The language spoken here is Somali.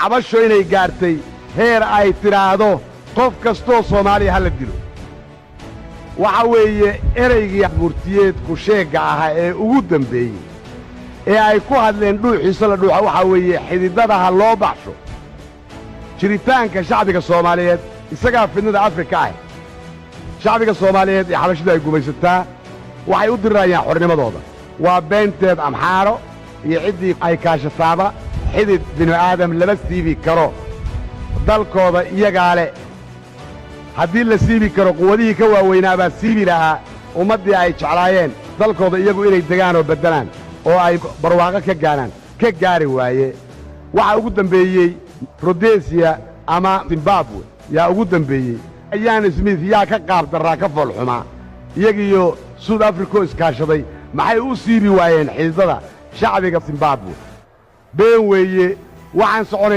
Xabasho inay gaartay heer ay tidhaahdo qof kastoo Soomaaliya ha la dilo. Waxa weeye eraygii murtiyeed ku-sheegga ahaa ee ugu dambeeyey ee ay ku hadleen dhuuxiisa la dhuuxa, waxaa weeye xididada ha loo baxsho jiritaanka shacbiga Soomaaliyeed. Isagaa fidnada Afrika ah. Shacbiga Soomaaliyeed ee xabashidu ay gumaysataa waxay u dirirayaan xornimadooda. Waa beenteed Amxaaro iyo ciddii ay kaashataaba. Xidid binu aadam lama siibi karo, dalkooda iyagaa leh. Haddii la siibi karo, quwadihii ka waaweynaabaa siibi lahaa ummaddii ay jeclaayeen dalkooda iyagu inay degaan oo beddelaan oo ay barwaaqo ka gaaraan. Ka gaari waaye. Waxaa ugu dambeeyey Rodesiya ama Zimbabwe yaa ugu dambeeyey. Ian Smith yaa ka qaab darraa, ka foolxumaa? Iyagiiyo South Africa oo iskaashaday maxay u siibi waayeen xididada shacbiga Zimbabwe? Been weeye waxaan soconay.